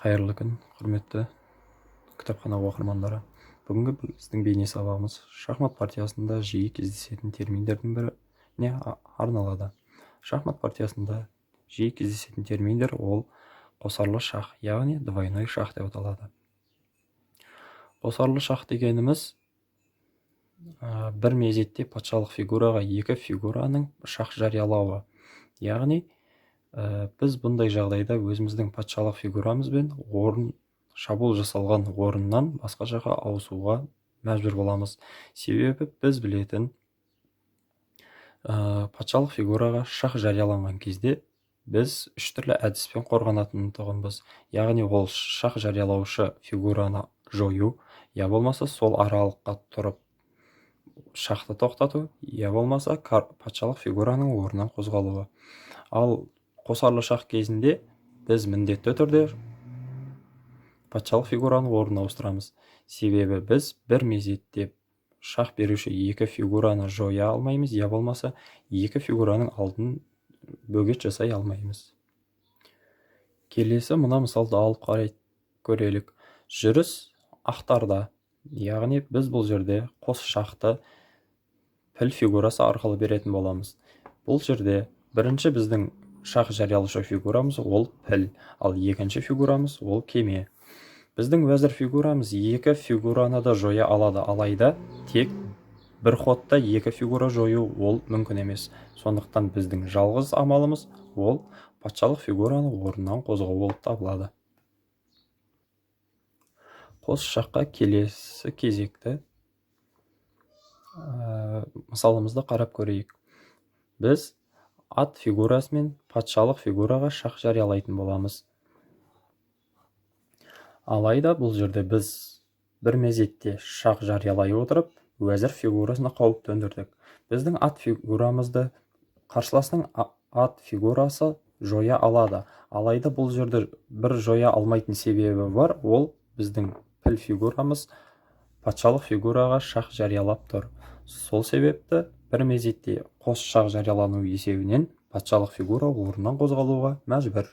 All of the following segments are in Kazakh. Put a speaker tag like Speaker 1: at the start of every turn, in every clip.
Speaker 1: Қайырлы күн, құрметті кітапхана оқырмандары! Бүгінгі біздің бейне сабағымыз шахмат партиясында жиі кездесетін терминдердің біріне арналады. Шахмат партиясында жиі кездесетін терминдер ол қосарлы шах, яғни двойной шах деп аталады. Қосарлы шах дегеніміз бір мезетте патшалық фигураға екі фигураның шах жариялауы. Яғни біз бұндай жағдайда өзіміздің патшалық фигурамызбен орын шабуыл жасалған орыннан басқа жаққа ауысуға мәжбүр боламыз. Себебі біз білетін патшалық фигураға шах жарияланған кезде біз үш түрлі әдіспен қорғанатын тұғынбыз. Яғни ол шах жариялаушы фигураны жою, я болмаса сол аралыққа тұрып шақты тоқтату, я болмаса патшалық фигураның орнынан қозғалуы. Ал қосарлы шах кезінде біз міндетті түрде патшалық фигураны орнын ауыстырамыз. Себебі біз бір мезетте шах беруші екі фигураны жоя алмаймыз, я болмаса екі фигураның алдын бөгет жасай алмаймыз. Келесі мына мысалды алып қарай көрелік. Жүріс ақтарда, яғни біз бұл жерде қос шақты піл фигурасы арқылы беретін боламыз. Бұл жерде бірінші біздің шах жариялаушы фигурамыз ол піл, ал екінші фигурамыз ол кеме. Біздің уәзір фигурамыз екі фигураны да жоя алады, алайда тек бір ходта екі фигура жою ол мүмкін емес. Сондықтан біздің жалғыз амалымыз ол патшалық фигураны орнынан қозғау болып табылады. Қос шаққа келесі кезекті мысалымызды қарап көрейік. Біз ат фигурасымен патшалық фигураға шах жариялайтын боламыз. Алайда бұл жерде біз бір мезетте шах жариялай отырып, уәзір фигурасына қауіп төндірдік. Біздің ат фигурамызды қарсыласының ат фигурасы жоя алады. Алайда бұл жерде бір жоя алмайтын себебі бар, ол біздің піл фигурамыз патшалық фигураға шах жариялап тұр. Сол себепті бір мезетте қос шах жариялану есебінен патшалық фигура орнынан қозғалуға мәжбүр.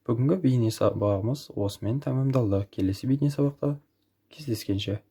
Speaker 1: Бүгінгі бейне сабағымыз осымен тәмамдалды. Келесі бейне сабақта кездескенше.